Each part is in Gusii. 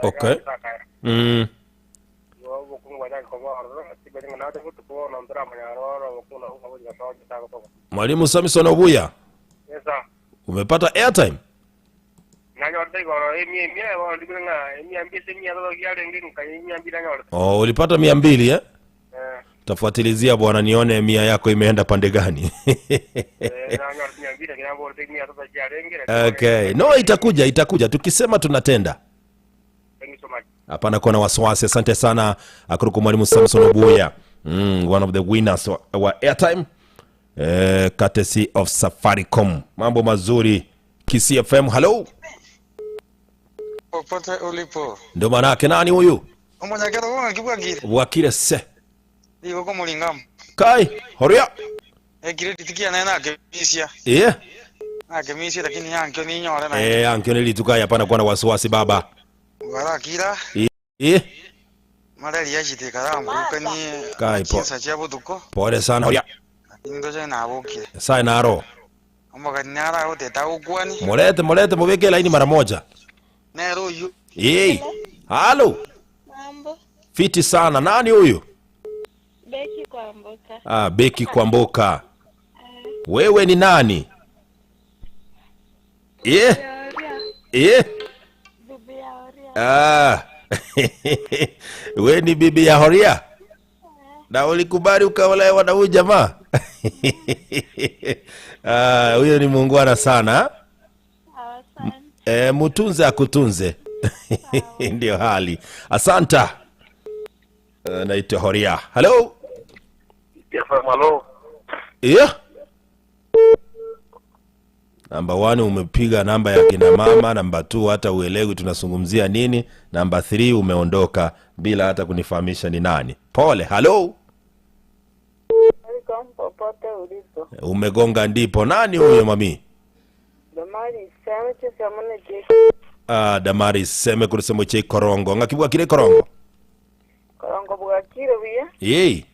Okay. Akaya. Igo obokong'u bwachakire koba ororo, chibeti ng'a nache botuko bono ntoramanya aroro obokong'u nabwo buna bochia gosoa chitagotoka. Mwalimu Samson Obuya, Yes sir. umepata airtime? Nanyorete igoro emia emia bono ndikure ng'a emia mbili ase emia etato kiarenge nkanya emia mbili nanyorete. Oh, ulipata mia mbili eh? Eh, Tafuatilizia bwana nione mia yako imeenda pande gani. eh, nanyorete mia mbili lakini naborete emia etato chiarenge lakini bono Okay. No, itakuja, itakuja. Tukisema tunatenda. Thank you so much. Hapana kuwa na wasiwasi. Asante sana akuruku mwalimu Samson Obuya. One of the winners wa airtime. Courtesy of Safaricom. Mambo mazuri. Kisii FM, hello. Popote ulipo. Ndo manake nani huyu? Omonyakero bono ng'aki bwakire? Bwakire se. Nigo komoringamu. Kai, horia. Ecredit kiane nakemisia. Eh. Nakemisia lakini yankio ninyore naende. Eh, ankio ni rituko aya hapana kuwa na wasiwasi baba. Barakira. Eh. Malaria yachite ekaramburukanie Kai po. chinsa chia botuko. Pole sana horia. Lakini ndoche nabokire. Nyasaye naro. Omogeni nare agoteta agokwani. Morete morete mobeke elaini mara moja. Nere oyio. Hey. Halo. Mambo. Fiti sana. Nani huyu? Beki Kwamboka. Ah, Beki Kwamboka. Wewe ni nani? Eh. Oria. Eh. Bibi ya Oria. Ah. We ni bibi ya Horia? Na ulikubali ukaolewa na huyu jamaa? Ah, huyo ni muungwana sana. Asante. Mutunze akutunze. Ndio hali. Asanta. Naitwa Horia. Hello. FM, hello. Yeah. Namba 1 umepiga namba ya kina mama, namba 2 hata uelewi tunazungumzia nini, namba 3 umeondoka bila hata kunifahamisha ni nani. Pole. Hello. Welcome popote ulipo. Umegonga ndipo. Nani huyo mami? Damari seme chisemone che Ah, Damari seme kurusemo che korongo. Ng'aki bwakire korongo? korongo bwakire buya. Yey.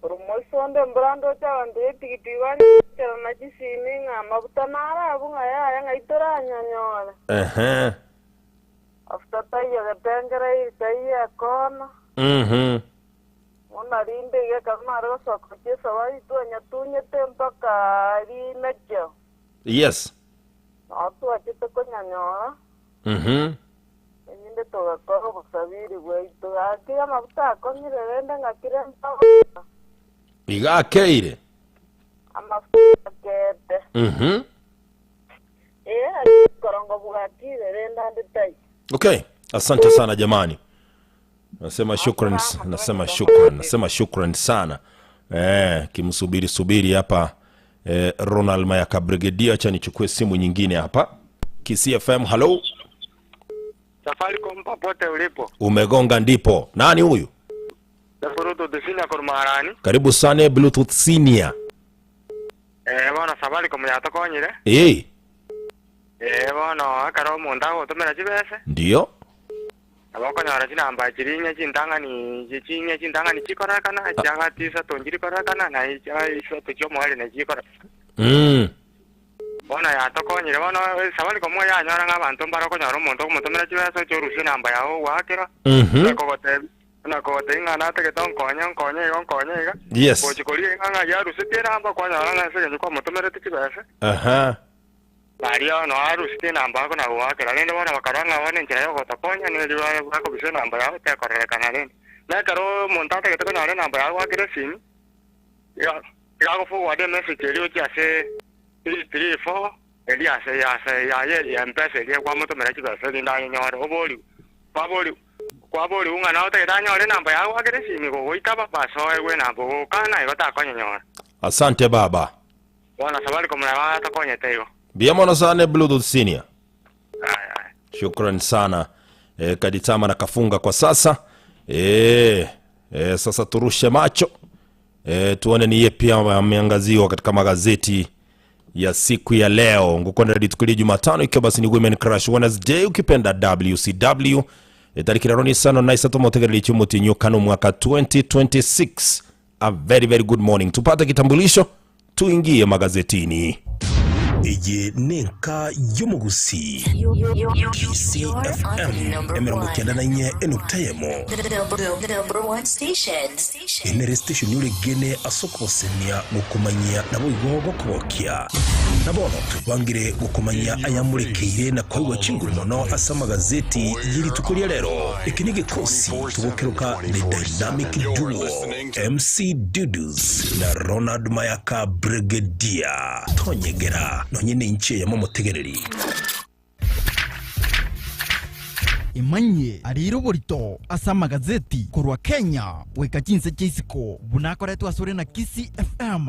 Oromoisonde mbrando cha abanto b'epigipigi bari gocherana chisimi ng'a amabuta naro abwo ng'a yaya ng'ai toranyanyore. Ehe. Mafuta taiyo getengera iri taiyo ekona. Buna rinde iga ekero nare gosoka gochia esabari twanyatunyete mpaka rimekio. Yes. Nao twachete konyanyora. Erinde togakora obosabiri bwaito. Gaki amafuta akong'ire rende ng'aki rende ogocha. Iga akeire. Amafuta akeete. Ee, korongo bwakire rende ande taiyo. Okay, asante sana jamani. Nasema shukran, nasema shukran, nasema shukran sana. Kimsubiri subiri hapa Ronald Mayaka Brigadier, acha nichukue simu nyingine hapa. Kisii FM, hello. Safaricom popote ulipo. Umegonga ndipo. Nani huyu? Bluetooth Senior Korumarani. Karibu sana Bluetooth Senior. Bono Safaricom yatokonyire. Bono ekero omonto agotomera chibese. Ndio. Nabo okonyora chinamba chiria chintang'ani, chinya chintang'ani chikorekana, chiagati isato nchirikorekana, na isato chi'omoerio nachi chikorekana. Bono yatokonyire, bono Safaricom yanyora ng'a abanto mbare okonyora omonto okomotomera chibesa oche orusie enamba yao ogoakera, nakogotebi nakogotebi ng'a natagete onkonye onkonye iga onkonye iga. Gochi koria iga ng'a yarusetie enamba kwanyora ng'a ase eng'encho kwamotomerete chibesa. Nario noo arusetie enamba yako na goakera, rende bono bakarora ng'a bono enchera y'ogotokonya neri bakobisa enamba yao tekororekana rende. Na ekero omonto atagete konyora enamba yao goakera esimi, iga iga agoforward emessage eria gochia ase 334 eria ase ase yaye ya mpesa eria kwamotomera chibesa erinde ayenyore. Oborigwe, kwaborigwe kwaborigwe ng'a nao otagete anyore enamba yao goakera esimi gogoitaba basoegwe enamba ogokana igo takonyenyora. Asante baba. Bono Safaricom nabo agatokonyete igo. Mbuya mono sana Bluetooth Senior. Aya, aya. Shukran sana. Kaditama na kafunga kwa sasa. Sasa turushe macho. Tuone ni yepi ameangaziwa katika magazeti ya siku ya leo. Ngukonda rituko Jumatano ikiwa basi ni Women Crush Wednesday ukipenda WCW. Tariki rero sano na isato motegereri chimutinyo kano mwaka 2026. A very very good morning. Tupate kitambulisho tuingie magazetini. Eye nenka y'omogusii. TCFM 94 enukta eyemo. Eye nere station oregene ase okogosemia, gokomanyia naboigo gokogokia. Na bono twebangire gokomanyia ayamorekeire na koigwa chinguru mono ase amagazeti ye rituko ria rero. Eke negekosi togokeroka The Dynamic Duo, MC Dudus na Ronald Mayaka Brigadier. Tonyegera nonye nenchia eyemo omotegereri. Emanyie ariire oborito ase amagazeti korwa Kenya goika chinse chia isiko buna akoretwe asore na Kisii FM.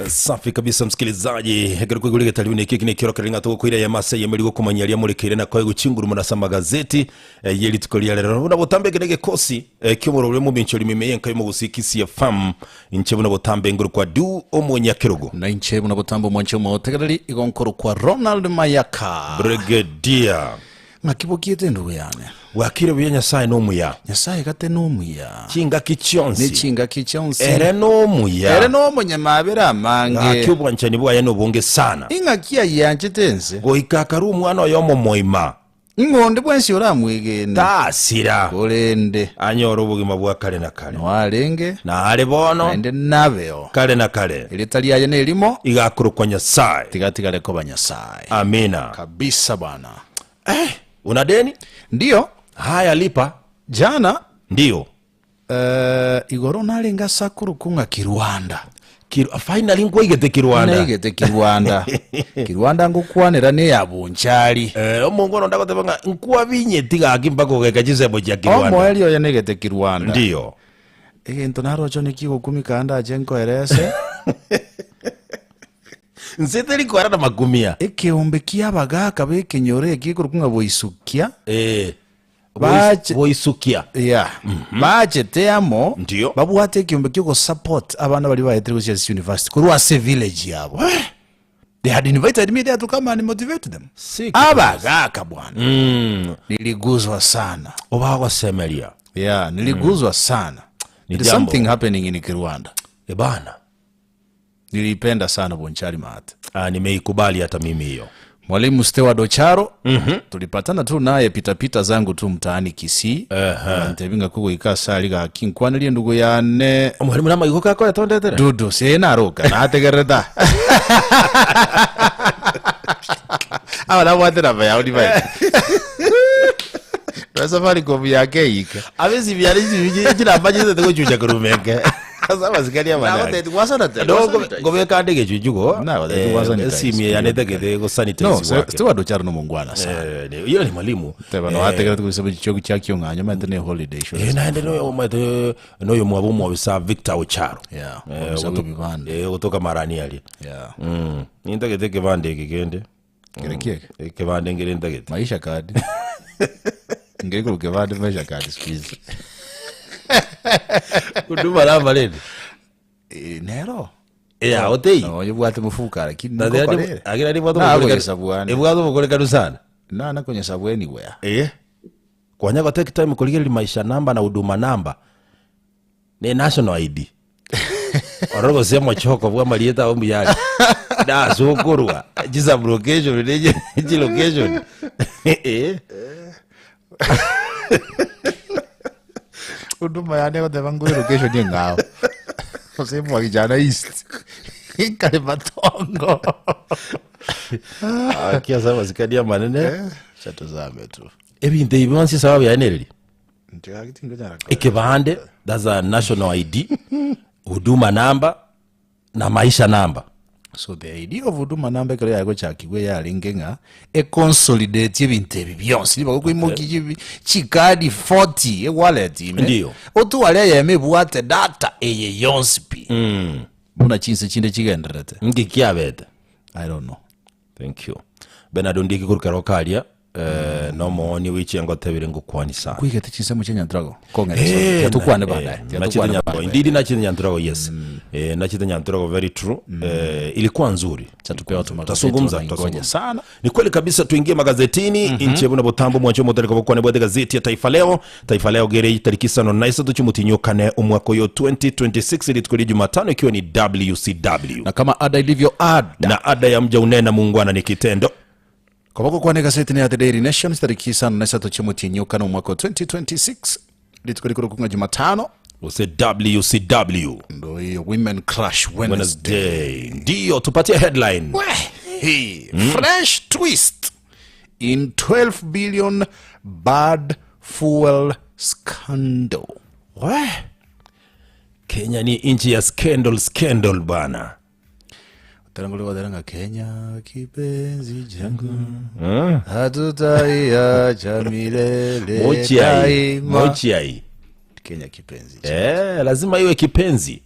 Safi kabisa msikilizaji ekero kwaigure egetari buna eki eki nekero kere ng'a togokoira eyemo ase eyemo erio gokomanyia aria morekeire na koegwa chinguru mono ase amagazeti eh, ye rituko ria rero buna botambe eke negekosi eh, ki'omorobori omominchori mime y'enka y'omogusii Kisii FM inche buna botambe enguru kwa du omonyakerogo Na inche buna botambe omwanche omotegereri igo nkorokwa Ronald Mayaka. Brigadier Ng'aki bokiete endugu yane? Bwakire buya Nyasae nomuya. Nyasae gate nomuya. Chingaki chionsi. Ne chingaki chionsi. Ere nomuya. Ere nomonyamabera amange. Gaki obwanchani bwaye nobonge sana. Ing'aki ayianchete ense. Goika akarua omwana oye omomoima. Ing'o onde bwensi oramwegene. Tasira. Korende. Anyore obogima bwa kare na kare. Noarenge. Nare bono. Naende nabeo. Kare na kare. Erieta riaye nerimo. Iga akorokwa Nyasae. Tiga atigare koba Nyasae. Amina. Kabisa bwana. Eh, una deni? Ndio. Haya lipa. Jana. Ndio. Eh, igoro narenge ase akorokwa ng'a Kirwanda. Kir finally nkwaigete Kirwanda. Naigete Kirwanda. Kirwanda ngokwanera ne ya Bonchari. Eh, omongo ono ndagoteba ng'a nkwabinyeti gaki mpaka ogaika chinsemo chia Kirwanda. Omoerio oye naigete Kirwanda. Ndio. Egento naroche niki gokumika ndache nkoerese. Nse teri kwara na makumia. Ekeombe ki'abagaaka b'ekenyoro eke gekorokwa ng'a Boisukia. Eh, Bache- Boisukia. Yeah. Bachete amo Ndio. babwate ekeombe kiogosupport abana baria baetire gochia ase university korwa ase village yabo. They had invited me there to come and motivate them. Sick. Abagaka bwana. Mm. Niliguzwa sana. Obagosemeria. Yeah, niliguzwa sana. Ni There is jambo. something happening in Kirwanda. Ebana. Niliipenda sana Bonchari Maate. Ah, nimeikubali hata mimi hiyo. Mwalimu Stewart Ocharo tulipatana tu naye pitapita zangu tu mtaani Kisii uh-huh. kugoika sali gaki nkwanirie ndugu yane Mwalimu namaiko kakore tondetere. dudu sie naroka nategereta aba nabwate namba yawe nibae na Safaricom yake ika Abezi byari kinamba nyete gochucha kurumeke. Asa amasikani amanene. Ngobeka ndege chuchuko. Na, goteti gwa Simu yanete gete go sanitize. No, Stewart Ocharo no mungwana sana. Iyo ni mwalimu. Teba no ategereta gusaba chichoki chakio ng'anyo maete ne holiday show. Eh, naende noyo mwete noyo mwabo mwabisa Victor Ocharo. Yeah, Eh, mwabisa bw'ebibande. eh, gotoka marani aria. Yeah. Nintagete ekebande eke kende. Kere kieke? Ekebande nkere ntagete. Maisha card. Ngere kebande maisha card siku hizi. Huduma namba rende. Eh, nero. Ya, otei. No, yobwate mufuka lakini Na niko thea korere. agira ni bwatho Na mukore kwenye sabuane. Ebwatho mukore kanu sana. Na na kwenye sabu anywhere. Eh. Kwanya go take time kurigereria maisha namba na huduma namba. Ne national ID. Oro gose mochoko bwa marieta o muyari. Nasokorwa chisublocation ne chilocation. Eh. Huduma yane egoteba ngore location eng'ao. Gose Mwagijana East. Nkare matongo. Aki ase amasikani amanene. Acha tuzame tu. Ebinto ebi bionsi esababu yaye nereri? Inche gaki tingonyara kore. Ekebande, that's a national ID, huduma number, na maisha number. So the idea of huduma number ekero yagochakigwa yarenge ng'a econsolidate ebinto ebi bionsi nigo bagokoimokia chibi chikadi 40 ewallet ime Ndiyo. otware eyemo ebwate data eye yonsi pi buna chinse chinde chigendererete Nki kiabete? I don't know. Thank you. Bernard Ondieki korwa Keroka aria eh, nomooni wichie ngotebire ngokwani sana. Kwigete chinsemo chia Nyanturago kong'era Eh, tiga tukwane na- baadaye eh, tiga nachete tukwane Nyantrago. baadaye. Indeed nachete Nyanturago yes. Eh, nachete Nyanturago very true. Eh, ilikuwa nzuri. Chatupea watu magazeti Tutazungumza, wanaingoja tutazungumza. sana. Ni kweli kabisa tuingie magazetini mm -hmm. Inche buna butambo mwancho mutariko bokwane bwete gazeti ya Taifa Leo. Taifa Leo gere tariki isano na isato chimutinyo-kane omwaka oyo 2026 rituko ria Jumatano ikiwa ni WCW. Na kama ada ilivyo ada. Na ada ya mja unena muungwana ni kitendo. Koboko kwane gazeti ya The Daily Nation tariki isano na isato chimutinyo kane omwaka o 2026 rituko rikoro Jumatano Use WCW. Ndo hiyo Women Crush Wednesday. Wednesday. Ndio tupatie headline. We, hey, Fresh twist in 12 billion bad fuel scandal. We. Kenya ni nchi ya scandal scandal bana. Tarangule wadaranga Kenya kipenzi changu hatutaiacha milele Mochiai, daima. mochiai. Kenya kipenzi changu. Lazima iwe kipenzi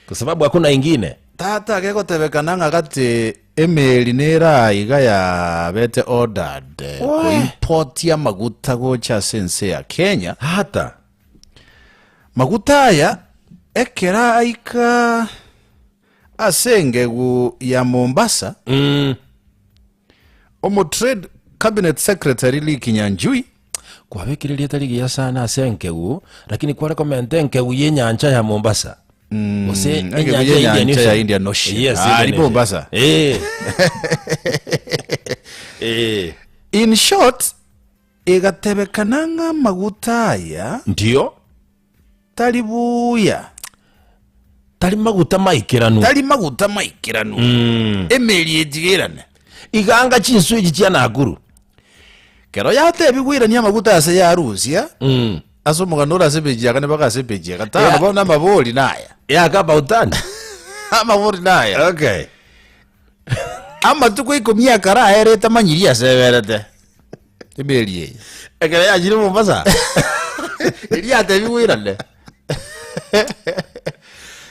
kwa sababu hakuna ingine. Tata gegotebekana ng'a gati emeri nera iga yabete ordered koimportia maguta gocha ase ense ya Kenya. Hata maguta aya ekera aika ase engegu ya Mombasa omo trade cabinet secretary Lee Kinyanjui kwabekire rieta rigiya sana ase enkegu lakini kware komenta enkegu ye nyancha ya Mombasa. Ose engegu ye nyancha ya Indian Ocean. Yes, Ah, Indian ari Ocean. Mombasa. In short egatebekana ng'a maguta aya Ndio tari buya tari maguta maikeranu tari maguta maikeranu emeri etigerane iganga chinsu echi chia Nakuru kero yatebigwirania amaguta ase yarusia ase omogano ore ase epeji yakane mpaka ase epeji ya gatano bono amabori naya yakabautani amabori naya okay amatuko ikomi akara aerete amanyiri ase eberete emeri eye ekero yachire Mombasa eri yatebigwirane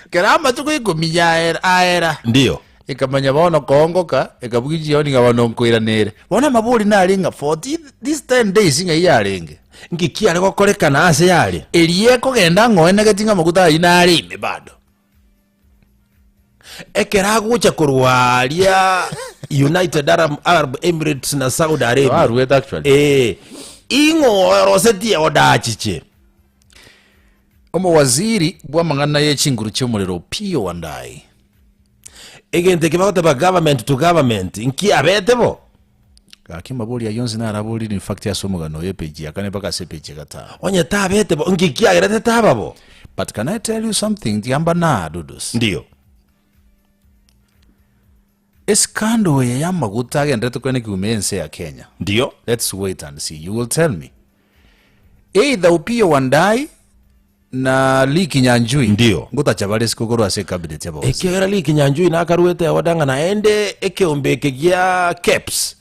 kero amatuko ikomi yaera aera ndio ekamanya bono koongoka ekabugia chioni ng'a bono nkoiranere bono amabori nare ng'a 40 this 10 days ng'a yarenge ngiki are gokorekana ase yare eri ekogenda ng'oenegeti ng'a amaguta ayio nare ime bado ekero agocha korwa aria United Arab, Arab Emirates na Saudi Arabia Baruete actually. Ing'o orosetie odachiche Omowaziri bw'amang'ana ye chinguru chi'omorero Opiyo Wandayi. Egento eke bagoteba government to government nki abete bo? Gaki amabori ayio onsi naraborire in fact ase omogano oyo epage ya kane mpaka ase epage ya gatano. Onye tabete bo nki kiagerete taba bo? But can I tell you something tiamba naa Dudus? Ndio. Escandal eye y'amaguta agenderete kwenekigwa ime y'ense ya Kenya. Ndio. Let's wait and see. You will tell me. Either Opiyo Wandayi na Lee Kinyanjui Ndio. ngotacha bare isiko korwa ase ecabinet y'abawaziri. Ekiagera Lee Kinyanjui nakaruete order ng'a naende ekeombe eke gia KEBS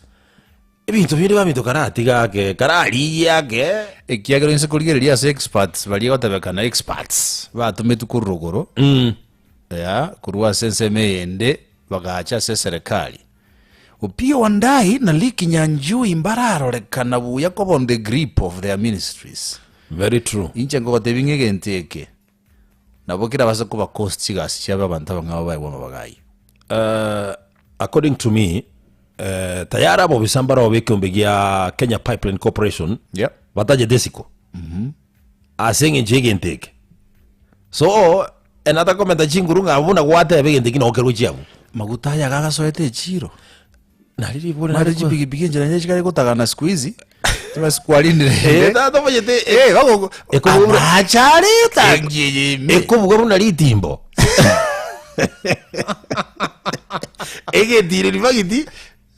ebinto binde baminto karatiga ake kararigie ake. Ekiagera inse korigereria ase experts baria gotebekana experts batometwe korwa rogoro ya korwa ase ensemo eyende bagacha ase eserekari. Opiyo Wandayi na Lee Kinyanjui mbararorekana buya koba on the grip of their ministries. Very true. Inche ngogotebia ng'a egento eke nabo kerabase koba cost chigasi chiabe abanto abang'ao baegwe amabaga ayio. According to me, tayari abobisa mbarao b'ekeombe gia Kenya Pipeline Corporation Yep. batachete isiko ase eng'encho y'egento eke. So, enata komenta chinguru ng'a buna gwateba egento eki nokerwe chiabu. Maguta aya gagasoete echiro. Nari ribori Mare nari ko- chipigipigi enchera nye chikare gotagana siku hizi tibasikwalindire Eh, tata omanyete Eh, bago- Ekobura- Amache are etangi eye ime. ekobugwa buna ritimbo egetireri bagiti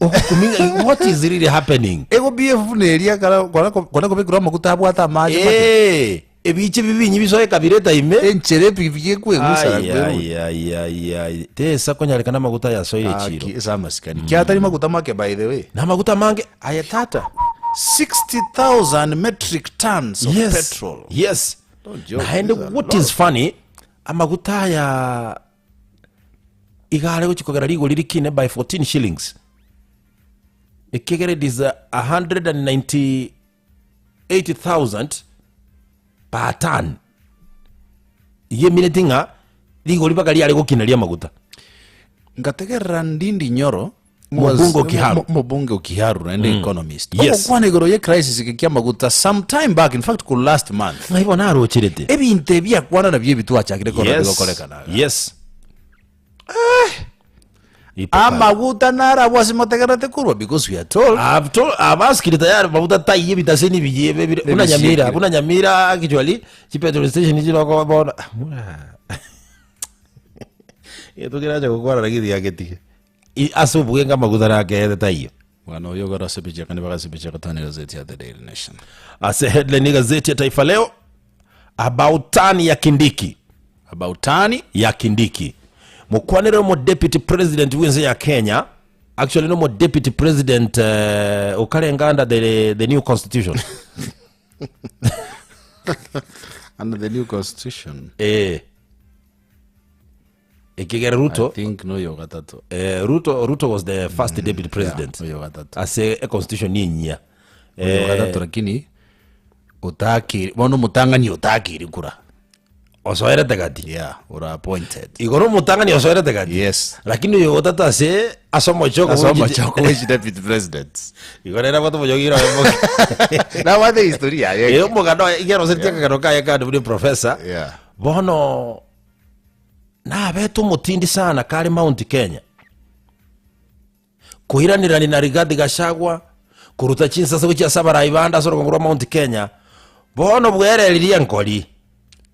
ogokuminga what is really happening Ego BF buna eria kara kona kona kobekirwa amaguta abwate amache make. Eh, ebiche bibinyi bisoe kabireta ime Enchera epigipigi ekwegusa Ai, ai, ai, ai, ai. tesa konyarekana amaguta yasoire echiro Aki, ase amasikani. Kiatari maguta make by the way. namaguta mange aye tata 60,000 metric tons of yes petrol. yes Don't joke, naende these are what is funny amaguta aya igare gochi kogera rigori rikine by 14 shillings ekegere it is 198000 per ton iga emineti ng'a rigori mpaka riare gokina ria amaguta Ngategerera Ndindi Nyoro Mobunge o Kiharu. mobunge o Kiharu naende economist. Yes. Ogokwana igoro ye crisis eke kia amaguta some time back in fact ko last month. ng'a ibo narocherete Ebinto ebi akwana nabio ebi twachakire korora yes bigokorekana iga. yes Ipoka. Amaguta narabwo ase motegererete korwa because we are told I've told, I've asked tayari mafuta taiye bitaseni biye bibire buna Nyamira Nebisiekire. buna Nyamira actually chi petrol station chiroko bona mura yetukiracha gukora lakini yagetige ase obugenga amaguta nakete taiyo mwana oyo ogora ase epicha kande baka ase epicha gatano egazeti ya The Daily Nation. Ase headline igazeti ya Taifa Leo about tani ya Kindiki About tani ya Kindiki mokwanere omo deputy president bwense ya Kenya actually nomo deputy president uh, okarenga under the, the new constitution under the new constitution eh ekigera I Ruto think noyo gatato eh, Ruto Ruto was the first deputy president yeah, oyo gatato. ase e constitution ninyia oyo gatato lakini otakiri bono omotang'ani otakiri kura osoerete gati yeah ora appointed igoro omotang'ani osoerete gati yes lakini oyo gotata ase ase omochoko ase bw'ochiti- omochoko bwe deputy president igoro ere abwate omochoko ire nabwate historia Eh, yeke omogano igerosetie akagano kaye kande buna professor Yeah. bono nabete omotindi sana kare mount kenya koiranirani na Rigathi Gachagua koruta chinsase gochia ase abarai bande ase orogongo rwa Mount Kenya bono bwereririe enkori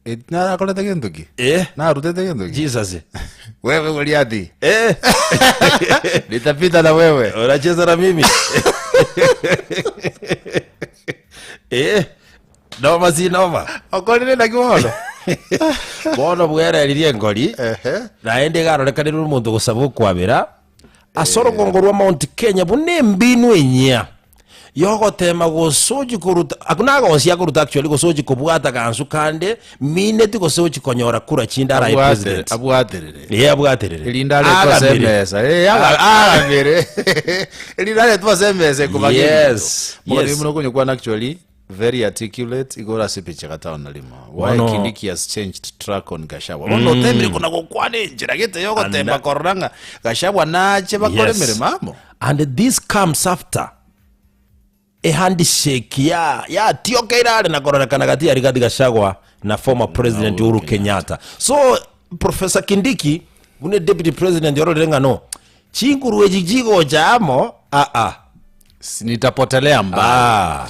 Eh, narakorete gento ki eh narutete gento ki Jesus wewe Goliathi eh nitapita na wewe unacheza na mimi eh noma si noma okorire naki bono bono bwereririe enkori ehe naende igarorekanire omonto gosaba okwabera ase orogongo rwa Mount Kenya buna embinu enyia yogotema gosochi koruta aku nagosia koruta actually gosochi kobwata gansu kande mineti gosochi konyora kura chinde arae president abwaterere ye abwaterere erinde aretwe ase Agamire. emesa Eh, aga- agamire erinde aretwe ase emesa ekobaka Yes, ebinto. yes. Muno konyokwana actually very articulate igoro ase epicha gatano na rimo why Bono- Kindiki has changed track on Gachagua bono otemire kona gokwana enchera gete yogotemba And- korora ng'a Gachagua nache bakore Yes. emeremo amo and this comes after a handshake ya yatiokeire are na kororekana gati ya Rigathi Gachagua na former president Uhuru Kenyatta so Professor Kindiki bune deputy president yororire ng'a no chinguru echi chigocha amo aa nitapotelea mbali ah.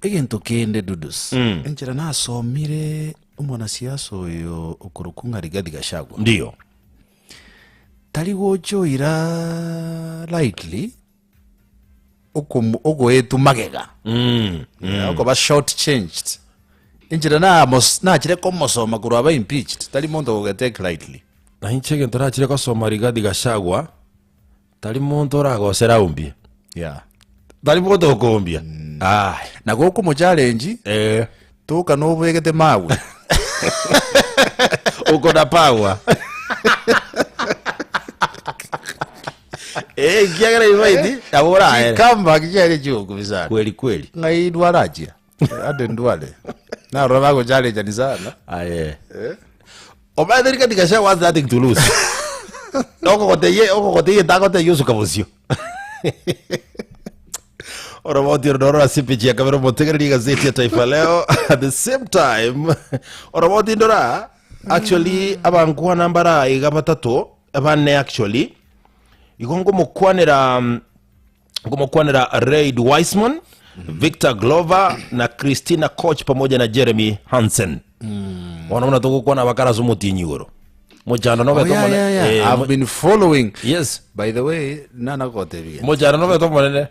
Egento kende Dudus, enchera nasomire omwanasiasa oyo okorokwa ng'a Rigathi Gachagua Ndiyo. tari gocha oira lightly okomu- ogoetwa magega Yeah, okoba short changed enchera namos- nachire komosoma korwa aba impeached tari monto ogogetake lightly Na inche egento nachire gosoma Rigathi Gachagua Tari monto oragosera aumbie. Yeah. Tari monto okoumbia. Aye. Na gokomochallenge Eh. toka nobegete mawe. Uko na power. Eh, kiagera ibaiti nabo oraere. Comeback chiare chiokumisa. Kweli kweli. Ng'ai ndwarachia. Ande ndware. Narora bagochallenge sana. Aye. Omaete Rigathi Gachagua has nothing to lose. Okogoteyie okogoteyie tagoteyie osuka bosio. Oroboti oro ndorora ase epeji ya kabere omotegereri egazeti ya Taifa Leo at the same time oroboti ndora actually abankwana mbara iga batato bane actually. Igo ngomokwanera ngomokwanera Reid Wiseman, Victor Glover na Christina Koch pamoja na Jeremy Hansen. Bono buna togokwana abakare ase omotienyi igoro. Mochando Oh, nobete yeah, omone- yeah, yeah. Eh, I've mo- been following. Yes. By the way, nanagotebiga. Mochando nobete omonene.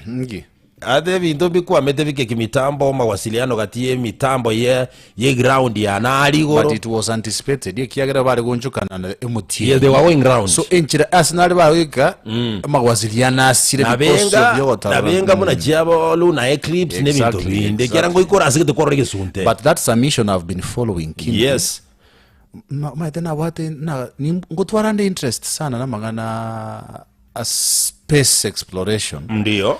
Nki? Ate ebinto mbikwamete bike kimitambo mawasiliano gati y'emitambo ye ye ground ya nari igoro. But it was anticipated ekiagera bare gonchokana na emotienyi. Yes, they were going round. So enchera ase nare bagoika amawasiliano asire because of nabenga yogotarora. nabenga buna chiabo luna eclipse n'ebinto Exactly, binde exactly. ekiagera ngoikora ase gete kwarora egesunte. But that's a mission I've been following keenly. Yes. Ma- maete nabwate na ni- ngotwara nde interest sana namang'ana a space exploration Ndio.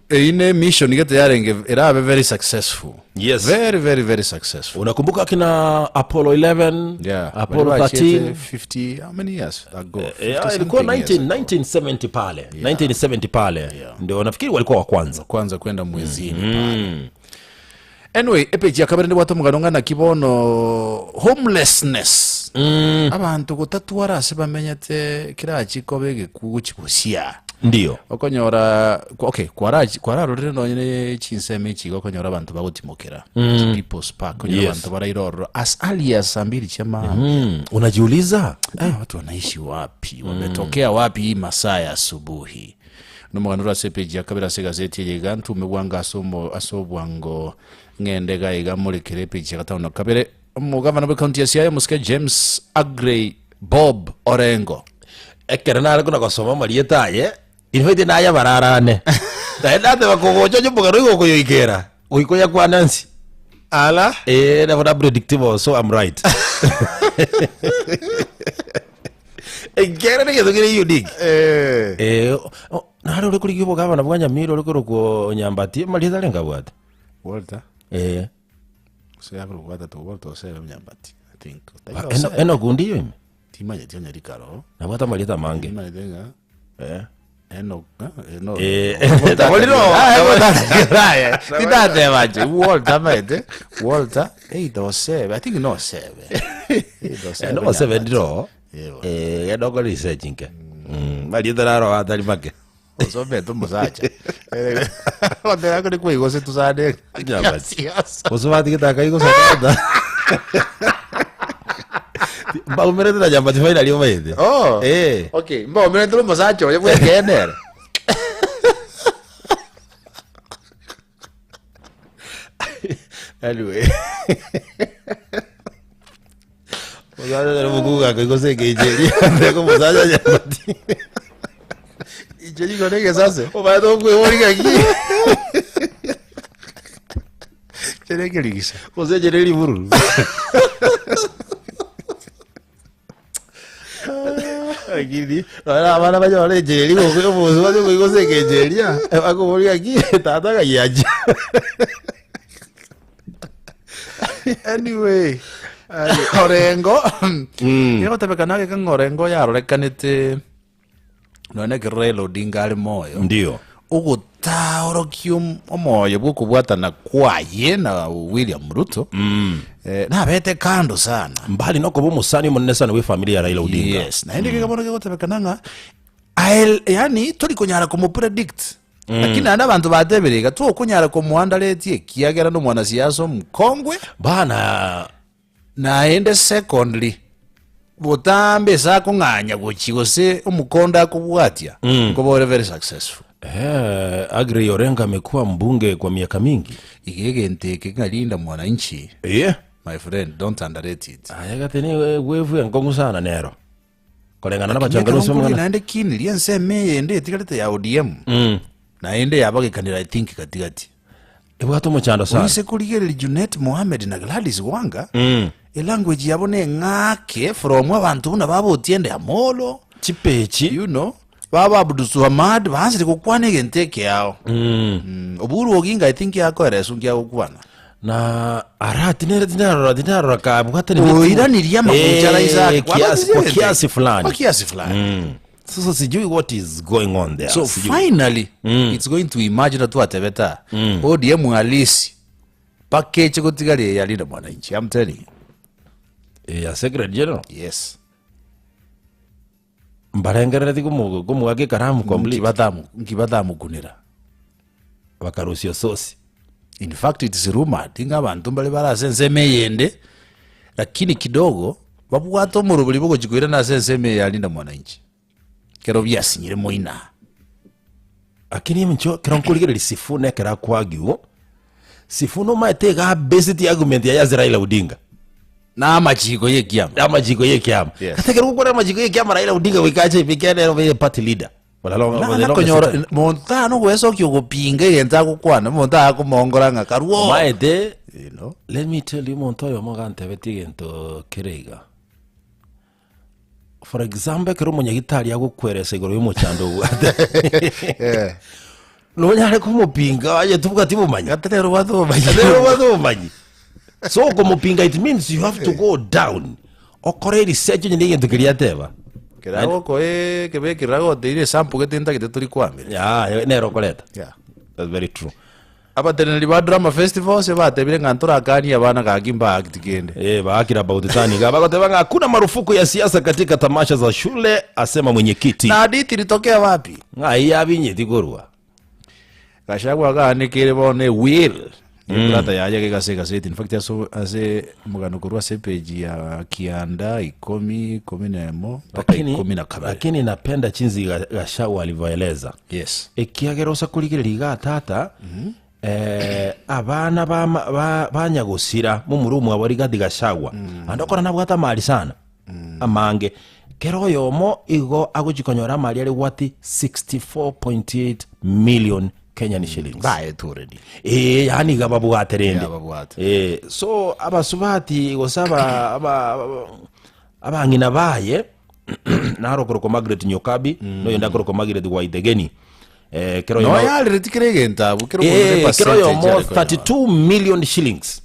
Eyi ne mission gete yarenge erabe very successful Yes. very very very successful Unakumbuka kina Apollo 11, yeah Apollo Bali bachiete 13 50 how many years ago 50 Yeah, ilikuwa something years 19, ago. 1970 pale 1970 pale ndio nafikiri walikuwa wa kwanza kwanza kwenda mwezini pale anyway epeji ya kabere ndibwate omogano ng'a naki bono homelessness abanto gotatwara ase bamenyete kerachi koba egekugu chigosia Ndio. Okonyora okay kwarachi kwararorire nonye ne chinsemo echi iga okonyora abanto bagotimokera mm. People's Park okonyora Yes. abanto baraire ororo as early as saa mbili chia maambia Unajiuliza eh, watu wanaishi wapi wametokea wapi hii masaa ya asubuhi nomogano ore ase epeji ya kabere ase egazeti eye iga ntume bwango ase omo ase obwango ng'ende iga iga morekere epeji ya gatano na kabere omogavana bwe county ya Siaya omosike James Aggrey Bob Orengo. Ekero nare kona gosoma amarieta aye, infaite nayabararane. Naye nateba kogocha onye omogano oigo okoyoikera, goika oyakwane ansi. Ala. Eh, nabo na predictable, so I'm right. Ekiagera negento kere unique. Eh. Eh, o- nare ore korigia obogavana bwa Nyamira ore korokwa Onyambati, amarieta arenge abwate? Walter. Eh. Gose yakorokwa gatato Walter Osebe Onyambati, I think. Ba- Eno- Enock undi iyo ime? Timanyeti onye rikaro. Nabwate amarieta amange. Timanyeti ng'a Eh. Enock, eh, Enock. Eh, taboliro. Ah, Tindateba nche Walter maete Walter either Osebe I think no Osebe Either Osebe No Osebe ndiro. Ewa. Eh, genda okore research nke. Marieta naro atari make. Osomete omosacha Gotera kore kwaigose tusane Nyambati. siasa Gose batigete akaigosakata. Mbaumerete na nyambati finally omaete. Oh. Eh. Okay, mbaumerete omosacha oye bwekenere. Anyway. Musacha nere omokungu akaigose ekecheria. Ndeko musacha nyambati. Inche nigo negesase. Omaete okwebori ng'aki. Inche nekerigisa. Gose enchera eribururu. Lakini nonye abana banyore enchera eria gokwa omosu bache koigose engencho eria, bakoboria ng'aki tata akagiancha. Anyway, Orengo egotebekana geke ng'a Orengo yarorekanete Nonya ekero Raila Odinga are moyo, Ndio. ogotaorokia om- omoyo bw'okobwatana kwaye na William Ruto eh, nabete kando sana. Mbali nokoba omosani omonene sana bw'efamiri ya Raila Odinga. Yes, naende mm. bono gegotebekana ng'a ael- yaani tori konyara komopredict lakini naende abanto batebire iga tokonyara komoandaretie ekiagera na omwanasiasa omokongwe Bana Naende secondly, botambe ase akong'anya gochia gose omokondo akobwatia, nkoba ore very successful. Eh, Aggrey Orengo amekuwa mbunge kwa miaka mingi. Iga egento eke ng'a linda mwananchi, Eye. my friend, don't underrate it. Aye gati ni wevu enkong'u sana nero. Koreng'ana na Lakini ekero abachanganusi nkorire bamang'ana. naende keenly ensemo eyende etigarete ya ODM, naende yabagekanire I think gatigati. Ebwate omochando sana. Oise korigereria Junet Mohamed na Gladys Wanga, elanguage yabo neng'ake from abanto buna baba Otiende Amolo, Chipechi. you know, baba Abdulswamad baansire gokwana egento ekeao. Mm. Oburu Oginga I think yakoera esungi agokwana. Na arati nere tinarora tinarora kabwate ni Oiranirie amagocha Eh, Isaac. kiasi, kwa kiasi fulani. Kwa kiasi fulani. Sasa sijui what is going on there. So Sijui. finally it's going to emerge na twatebeta ODM halisi pakeche gotigaria ya Linda Mwananchi. I'm telling you. Eh, ya Secretary General. Yes. Mbarengerereti komo- komoaka ekaramu complete. Nki batamokunera. Bakarusia sosi. In fact it is rumored ng'a abanto mbare bare ase ensemo eyende, lakini kidogo babwate omorobori bogochia koirana ase ensemo eye ya Linda Mwananchi, ekero biasinyire moino aa. Lakini inche ekero nkorigereria Sifuna ekero akwagiwa, Sifuna omanyete iga abaseti argument yaye ase Raila Odinga. Na amachiko ya ekiama. Amachiko ya ekiama. Yes. Kata ekero gokwana amachiko ya ekiama Raila Odinga goika ache ime ekiagera nere obeire party leader. For the long- for the longest Nakonyora time. monto aa nogwesokia ogopinga egento agokwana, monto akomongora ng'a karwo. Omanyete, You know? let me tell you omonto oyomo iga antebetie egento kere iga. For example, ekero omonyagitari agokweresa igoro y'omochando obwate, Eh. nonyare komopinga aye tobwati bomanyi. Gati rero obwate obomanyi. Gati rero obwate obomanyi. So okomopinga it means you have to go down okore research onye negento keria ateba. Kera agokoe kebe ekero agoteire esample gete ntagete tori kwamera. Yeah, nere okoreta. Yeah. That's very true. Abateneneri ba Drama Festival ase batebire ng'a ntorakanie abana gaki mbaakti kende. Eh, baakire about tani iga bagoteba ng'a hakuna marufuku ya siasa katika tamasha za shule, asema mwenyekiti. Na hadithi ilitokea wapi? Ng'ai yabinyeti korwa. Gachagua agaanekire bono ewill ebrata yaye iga ase egaseti in fact ase ase omogano korwa ase epeji ya kianda ikomi ikomi na emo mpaka Lakini, ikomi na kabere lakini napenda chinsi Ga- Gachagua alivyoeleza. yes Ekiagera osa korigereria iga tata eh, abana ba- ba- banyagosira momura omwabo Rigathi Gachagua ande okora nabwate amari sana amange kera oyomo igo agochi konyora amari are gwati 64.8 million Kenyan shillings baetwe already Eh, yaani iga babwate rende Yeah, babwate. Eh, so abasubati gose aba- aba- aba- abang'ina baye naro okorokwa Margaret Nyokabi noyonde akorokwa Margaret Waithegeni eh, kero no oyomo- yarereti kera egento abwo kera omonto Eh, kero percentage oyomo are konyora. 32 million shillings